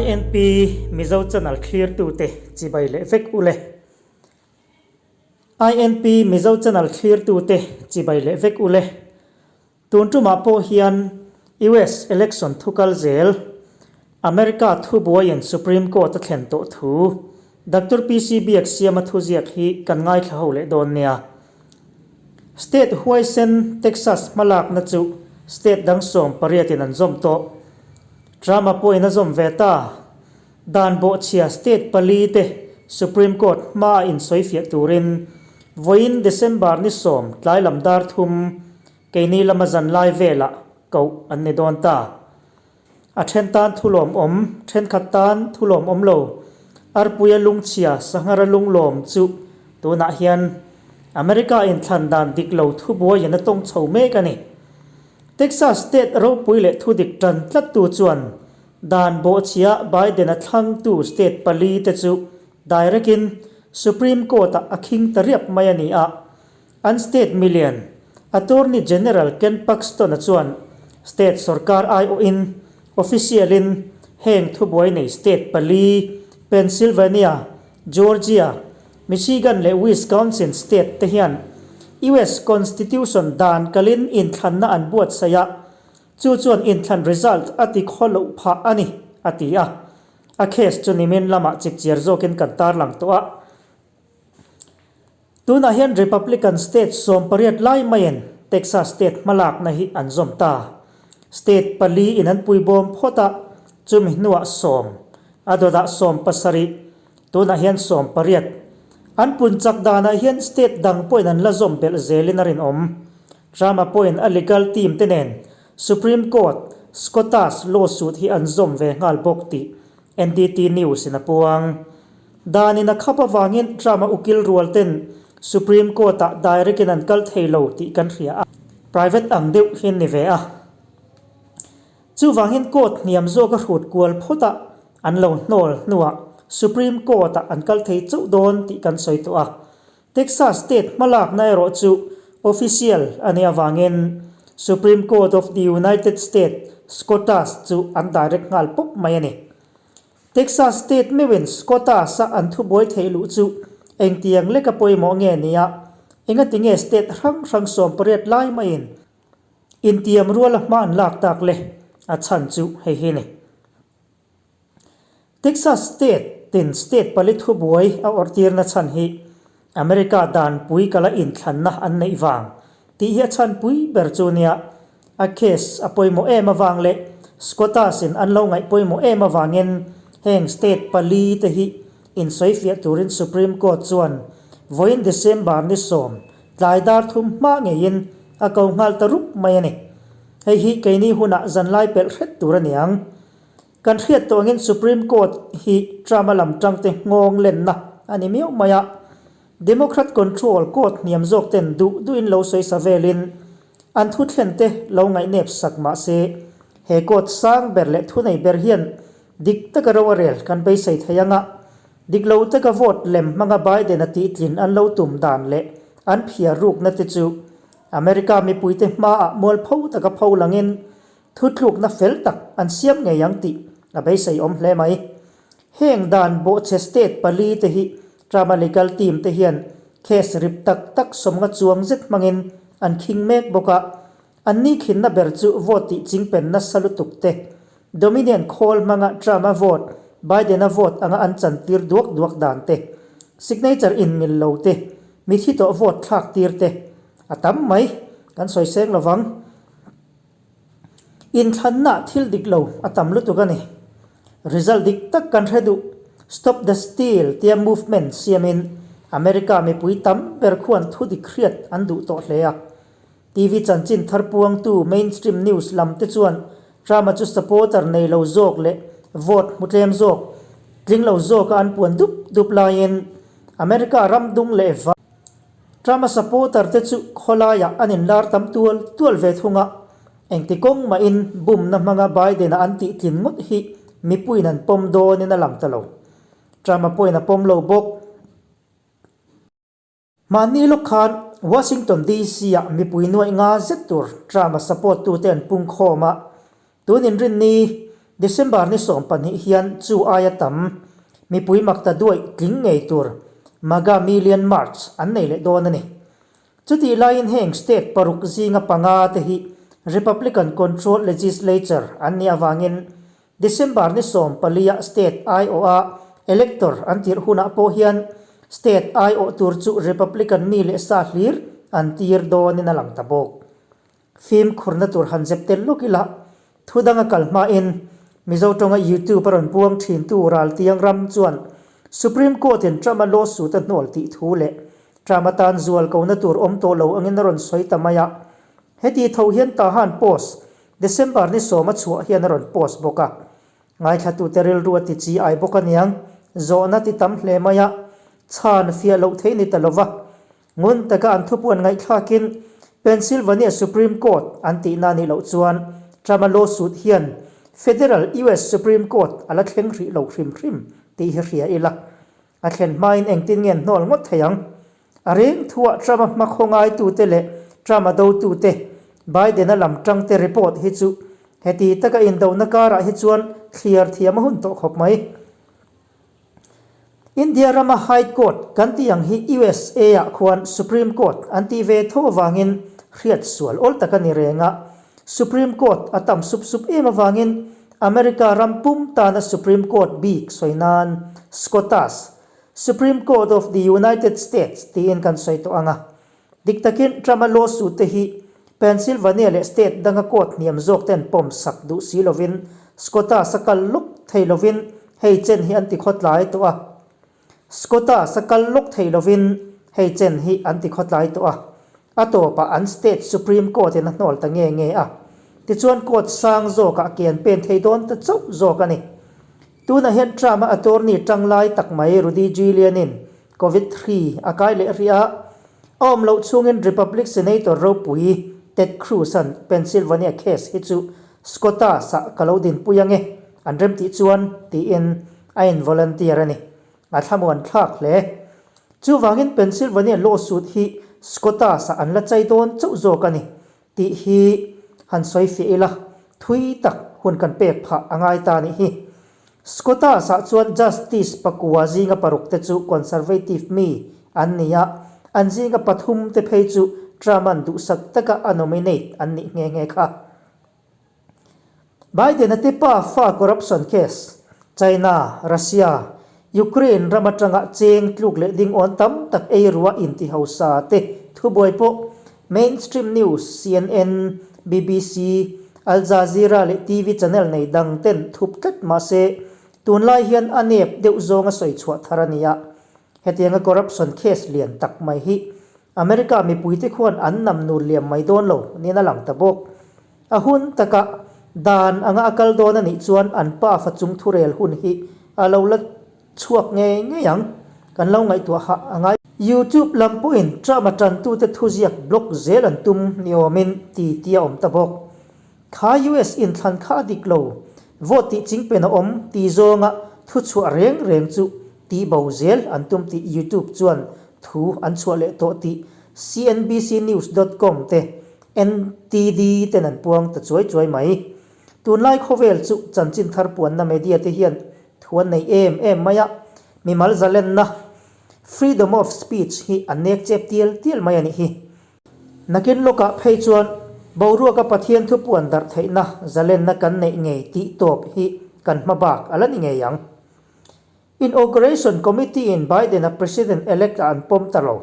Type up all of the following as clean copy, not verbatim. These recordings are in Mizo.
INP Mizo channel thlirtute chibai leh vek u le. INP Mizo channel thlirtute chibai leh vek u le. Tun tumah pawh hian US election thu kal zel, America thubuaiin Supreme Court a thlen tawh thu Doctor PC Biaksiama thuziak hi kan ngaithla ho leh dawn nia. State huaisen Texas hmalakna chu state dang 18 in an zawm tawh. Trump-a pawhin a zawm ve ta. Dan bawhchhia state pali te Supreme Court hmaa insawifiah turin vawiin December ni 10 tlai lam dar thum keini lama zan lai velah koh an ni dawn ta. A then tan thu lawmawm, thenkhat tan thu lawmawm lo. Arpuia lungchhia Sanghara lunglawm chu tunah hian America inthlan dan dik lo thubuaiin a tawng chho mek a ni. Texas state ropui leh thudik tan tlattu chuan dan bawhchhia Biden-a thlangtu state pali te chu direct-in Supreme Court-ah a khing ta riap mai a ni a. An state milian, Attorney General Ken Paxton-a chuan state sorkar aiawhin official-in heng thubuai nei state pali, Pennsylvania, Georgia, Michigan leh Wisconsin state te hian US Constitution dan kalin inthlanna an buatsaih a, chu chuan inthlan result a ti khaw loh phah a ni, a ti a. A case chu nimin lamah chipchiar zawkin kan tarlang tawh a. Tunah hian Republican state 18 lai maiin Texas state hmalakna hi an zawm ta. State pali in an puibawm phawt a, chumi hnuah 10, a dawtah 17, tunah hian 18. An pun chak danah hian state dang pawhin an la zawm belh zelin a rinawm. Trump-a pawhin a legal team te nen Supreme Court SCOTUS lawsuit hi an zawm ve nghal bawk tih NDT News in a puang. Danin a khap avangin Trump-a ukil rual ten Supreme Court-ah direct in an kal thei lo tih kan hria a, private ang deuh hi an ni ve a. Chuvangin court hniam zawk a hrut kual phawt a, an lo hnawl hnuah Supreme Court-ah an kal thei chauh dawn tih kan sawi tawh a. Texas state hmalakna erawh chu official a nih avangin Supreme Court of the United States, SCOTUS, chu an direct nghal pawp mai a ni. Texas state meuhin SCOTUS-a an thubuai theih luh chu engtiang leka pawimawh nge nia, engati nge state hrang hrang 18 lai maiin intiam ruala hma an lak tak le, a chhan chu hei hi ni. Texas state tin state pali thubuai a awrhtirna chhan hi America danpui kala inthlanna an neih vang tih hi a chhanpui ber chu nia. A case a pawimawh em avang leh SCOTUS in an lo ngaih pawimawh em avangin heng state pali te hi insawifiah turin Supreme Court chuan vawiin December ni 10 tlai dar thum hma ngeiin a ko nghal ta rup mai a ni. Hei hi keini hunah zanlai pelh hret tur a ni ang. Kan hriat tawh angin Supreme Court hi Trump-a lam tangte nghawng lenna a ni miau mai a. Democrat control court hniam zawk ten duh duhin lo sawi sa velin an thuthlen te lo ngaihnep sak mah se, he court sang ber leh thunei ber hian dik taka ro a rel kan beisei thei ang a, dik lo taka vote lem hmanga Biden-a tihtlin an lo tum dan leh an phiar rukna te chu America mipuite hmaah mualpho taka pho langin Thutlukna fel tak an siam ngei ang tih a beisei awm hle mai. Heng dan bawhchhe state pali te hi Trump-a legal team te hian case rip tak tak 50 chuang zet hmangin an khing mek bawk a. An ni khinna ber chu vote tih chingpen nasa lutuk te, Dominion khawl hmanga Trump-a vote Biden-a vote anga an chantir duak duak dan te, signature inmil lo te, mithi tawh vote thlak tir te a tam mai kan sawi seng lovang. Inthlanna thil dik lo a tam lutuk a ni. Result dik tak kan hre duh. Stop the Steal tia movement siamin America mipui tam ber khuan thu dik hriat an duh tawh hle a. TV chanchin thar puangtu mainstream news lam te chuan Trump-a chu supporter nei lo zawk leh vote hmu tlem zawk, tling lo zawka an puan dup dup laiin America ram dung leh va Trump-a supporter te chu khawlaiah an inlar tam tual tual ve thung a, engti kawng mahin bumna hmanga Biden-a an tihtlin ngawt hi mipuiin an pawm dawnin a lang ta lo. Trump-a pawhin a pawm lo bawk. Mahni lawk khan Washington DC-ah mipui nuaih nga zet tur Trump-a support tute an pung khawm a, tun inrinni. December ni 12 hian chu aia tam mipui makta duaih tling ngei tur MAGA Million March an nei leh dawn a ni. Chutih laiin heng state paruk zinga panga te hi Republican controlled legislature an nih avangin December ni 14 ah state aiawha elector an tirh hunah pawh hian state aiawh tur chu Republican mi leh sa hlir an tir dawnin a lang ta bawk. Fimkhurna tur han zep tel lawk ila, thu danga kal hmain Mizo tawnga YouTube a rawn puang thintu Raltiang ram chuan Supreme Court-in Trump-a lawsuit a hnawl tih thu leh Trump atan zual kona tur awm tawh lo angin a rawn sawi ta mai a. Heti tho hian Tahan Post, December ni 10 a chhuah hian a rawn post bawk a. Ngaithlatute rilru a ti chi ai bawk aniang, zawhna ti tam hle mai a, chhan fiah loh thei ni ta lova. Ngun taka an thupuan ngaihthlakin Pennsylvania Supreme Court an tihna nih loh chuan Trump-a lawsuit hian Federal US Supreme Court a la thleng hrih lo hrim hrim tih hi hria ila. A thlen hmain engtin nge an hnawl ngawt thei ang? A reng thuah Trump-a hmakhaw ngaitute leh Trump-a dotute, Biden-a lam tangte report hi chu heti taka indona karah hi chuan thliar thiam a hun tawh khawp mai. India rama High Court kan tih ang hi USA ah khuan Supreme Court an tih ve tho avangin hriat sual awl tak a ni reng a. Supreme Court a tam sup sup em avangin America ram pum tana Supreme Court bik sawi nan SCOTUS, Supreme Court of the United States, tiin kan sawi tawh ang a. Dik takin Trump-a lawsuit te hi Pennsylvania leh state danga court hniam zawk ten pawm sak duh si lovin SCOTUS a kal lawk thei lovin hei chen hi an ti khawtlai tawh a. SCOTUS a kal lawk thei lovin hei chen hi an ti khawtlai tawh a. A tawpah an state Supreme Court in a hnawl ta nge nge a. Tichuan court sang zawkah ke an pen thei dawn ta chauh zawk a ni. Tunah hian Trump-a attorney tanglai tak mai Rudy Giuliani-in Covid hri a kai leh hrih a, a awm loh chhungin Republic Senator ropui Ted Cruz-a'n Pennsylvania case hi chu SCOTUS-ah ka lo dinpui ange, an remtih chuan, tiin a in-volunteer a ni. A thlamuan thlak hle. Chuvangin Pennsylvania lawsuit hi SCOTUS-ah an la chai dawn chauh zawk a ni tih hi han sawi fiah ila, thui tak hun kan pek phah a ngai ta nih hi. Scotus-ah chuan Justice pakua zinga paruk te chu Conservative mi an ni a, an zinga pathum te phei chu Trump-a'n duhsak taka a nominate an nih nghe nghe kha. Biden-a te pa fa corruption case, China, Russia, Ukraine ram atanga cheng tluk leh ding awn tam tak ei ruah inti hausa te thubuai pawh mainstream news CNN, BBC, Al Jazeera leh TV channel nei dang ten thup tlat mahse tunlai hian a nep deuh zawnga sawi chhuah thar a ni a. Hetianga corruption case lian tak mai hi America mipuite khuan an nam nur liam mai dawn lo niin a lang ta bawk. A hun taka dan anga a kal dawn a nih chuan an pafa chung thurel hun hi a lo la chhuak ngei ngei ang. Kan lo ngaihtuah hah a ngai. YouTube lam pawhin Trump-a tantute thuziak block zel an tum ni awmin ti ti a awm ta bawk. Kha US inthlan kha a dik lo, vote tih chingpen a awm ti zawnga thuchhuah reng reng chu tih bo zel an tum tih YouTube chuan thu an chhuah leh tawh tih CNBCNews.com te NTD ten an puang ta chuai chuai mai. Tunlai khawvel chu chanchin thar puanna media te hian thu an nei em em mai a, mimal zalenna, freedom of speech, hi an nek chep tial tial mai a nih hi. Nakin lawkah phei chuan boruaka Pathian thu puan darh theihna zalenna kan neih ngei tih tawp hi kan hma bak a la ni ngei ang. Inauguration Committee-in Biden-a President-elect-ah an pawm ta lo.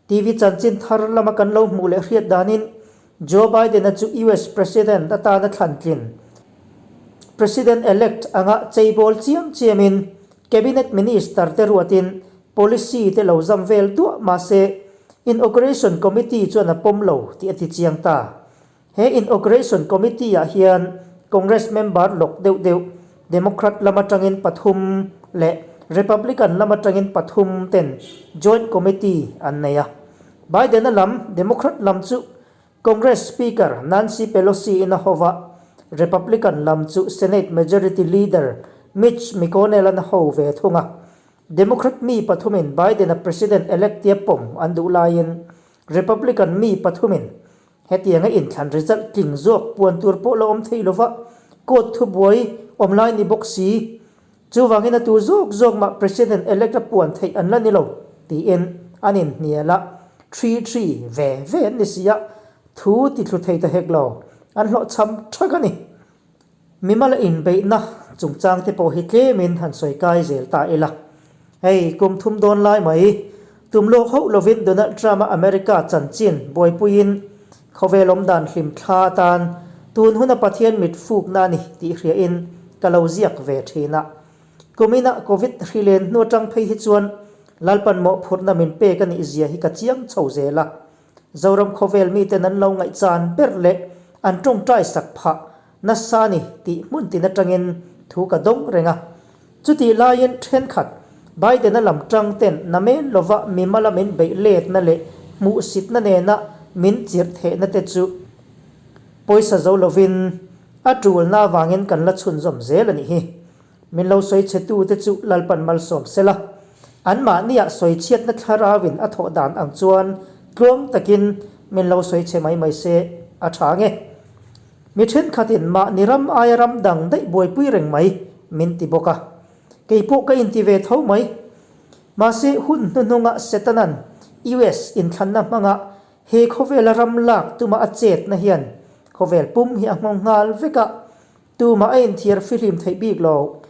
TV chanchin thar lama kan lo hmuh leh hriat danin Joe Biden-a chu US President atana thlan tlin President-elect anga cheibawl chiam chiamin Cabinet Minister te ruatin policy te lo zam vel duah mahse Inauguration Committee chuan a pawm lo tih a ti chiang ta. He Inauguration Committee-ah hian Congress member lawk deuh deuh, Democrat lam atangin pathum leh Republican lam atangin pathum ten Joint Committee an nei a. Biden-a lam, Democrat lam chu Congress Speaker Nancy Pelosi-in a ho va, Republican lam chu Senate Majority Leader Mitch McConnell-a'n a ho ve thung a. Democrat mi pathumin Biden-a President-elect tia pawm an duh laiin Republican mi pathumin Hetianga inthlan result tling zawk puan tur pawh la awm thei lova, court thubuai awm lai ni bawk si. Chuvangin a tu zawk zawk mah President elect a puan theih an la ni lo, tiin an inhnial a, thi thi ve ve an ni si a, thu ti thlu thei ta hek lo, an hlawhchham thak a ni. Mimala inbeihna chungchang te pawh hi tlemin han sawi kai zel ta ila. Hei, kum thum dawn lai mai, tum lawk hauh lovin Donald Trump-a America chanchin buaipuiin khawvel awmdan hlim thla atan tun huna Pathian mit fukna a ni tih hriain ka lo ziak ve thin a. Kuminah Covid hri len hnu atang phei hi chuan Lalpan mawhphurhna min pek a nih zia hi ka chiang chho zel a. Zoram khawvel miten an lo ngaihchan ber leh an tawngtai sak phah nasa a ni tih hmun tin atangin thu ka dawng reng a. Chutih laiin thenkhat Biden-a lam tang ten namen lova mimala min beih letna leh hmuhsitna nena min chirh thehna te chu pawisa zo lovin a tulna avangin kan la chhunzawm zel a nih hi. Min lo sawi chhetu te chu Lalpan malsawm sela, anmahniah sawi chhiatna thlarauin a thawh dan ang chuan tluang takin min lo sawi chhe mai mai se a tha nge. Mi thenkhatin mahni ram aia ram dang daih buaipui reng mai min ti bawk a, kei pawh ka inti ve tho mai. Mahse hun hnuhnunga Setanan US inthlanna hmanga he khawvela ram lak tuma a chetna hian khawvel pum hi a nghawng nghal vek a, Tumah a inthiar fihlim theih bik lo.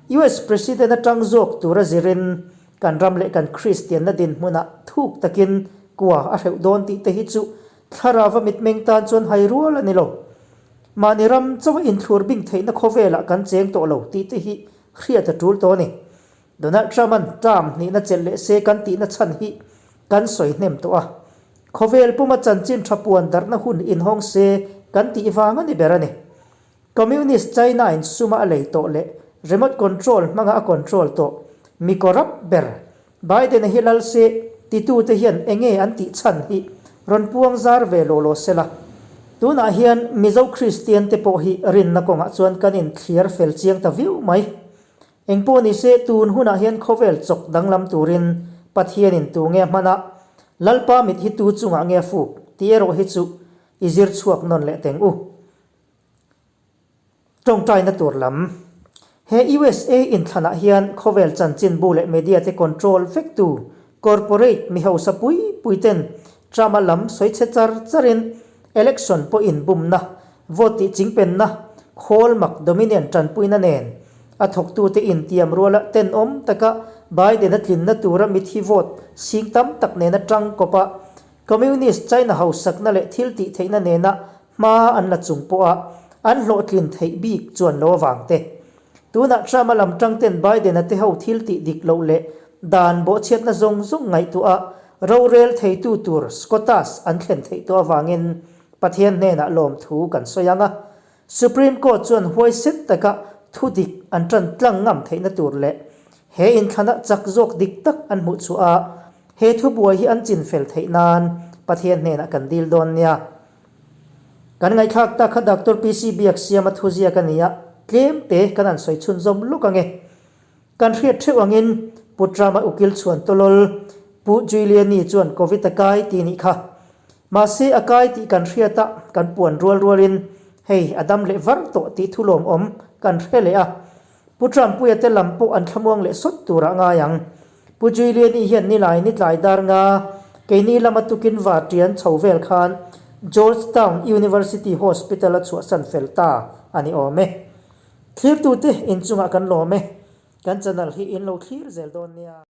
US President atang zawk tura zirin kan ram leh kan Kristianna dinhmunah thuk takin kua a hreuh dawn tih te hi chu thlarauva mitmeng tan chuan hai rual a ni lo. Mahni ram chauha inthlur bing theihna khawvelah kan cheng tawh lo tih te hi hriat a tul tawh a ni. Donald Trump-a'n term hnihna chelh leh se kan tihna chhan hi kan sawi hnem tawh a. Khawvel puma chanchin tha puan darhna hun inhawng se kan tih vang a ni ber a ni. Communist China-in suma a lei tawh leh remote control hmanga a control tawh mi corrupt ber Biden-a hi lal se titute hian enge an tih chhan hi rawn puang zar ve law law sela. Tunah hian Mizo Kristian te pawh hi rinna kawngah chuan kan inthliar fel chiang ta viau mai. Engpawh ni se tun hunah hian khawvel chawk danglam turin Pathianin tu nge a hman a, Lalpa mit hi tu chungah nge a fuk tih erawh hi chu i zir chhuak nawn leh teng u. Tawngtaina tur lam. He USA inthlanah hian khawvel chanchinbu leh media te control vektu corporate mi hausa pui pui ten Trump-a lam sawi chhe char charin election pawh inbumna, vote tih chingpenna, khawl mak Dominion tanpuina nen a thawktute intiam ruala tenawm taka Biden-a tlinna tura mithi vote sing tam tak nena tangkawpa Communist China hausakna leh thil tih theihna nena hma an la chung pawha an hlawhtlin theih bik chuan lo avang te. Tunah Trump-a lam tangten Biden-a te ho thil tih dik loh leh dan bawhchhiatna zawng zawng ngaihtuah a rorel theitu tur Scotus an thlen theih tawh avangin Pathian hnenah lawmthu kan sawi ang a. Supreme Court chuan huaisen taka thu dik an tan tlang ngam theihna tur leh he inthlana chak zawk dik tak an hmuh chhuah a, he thubuai hi an chinfel theih nan Pathian hnenah kan dil dawn nia. Kan ngaihthlak tak kha Doctor PC Biaksiama thuziak a ni a, tlem te kan han sawi chhunzawm lawk ang e. Kan hriat theuh angin Pu Trump-a ukil chhuan tawlawl Pu Giuliani chuan Covid a kai tih nih kha. Mahse a kai tih kan hriat a, kan puan rual rualin hei a dam leh var tawh tih thu lawmawm kan hre leh a. Pu Trump-puia te lam pawh an thlamuang leh sawt turah ngai ang. Pu Giuliani hian nilai ni tlai dar nga keini lama tukin va tian chho vel khan Georgetown University Hospital a chhuahsan fel ta a ni awm e. Thlirtute inchungah kan lawm e. Kan channel hi in lo thlir zel dawn nia.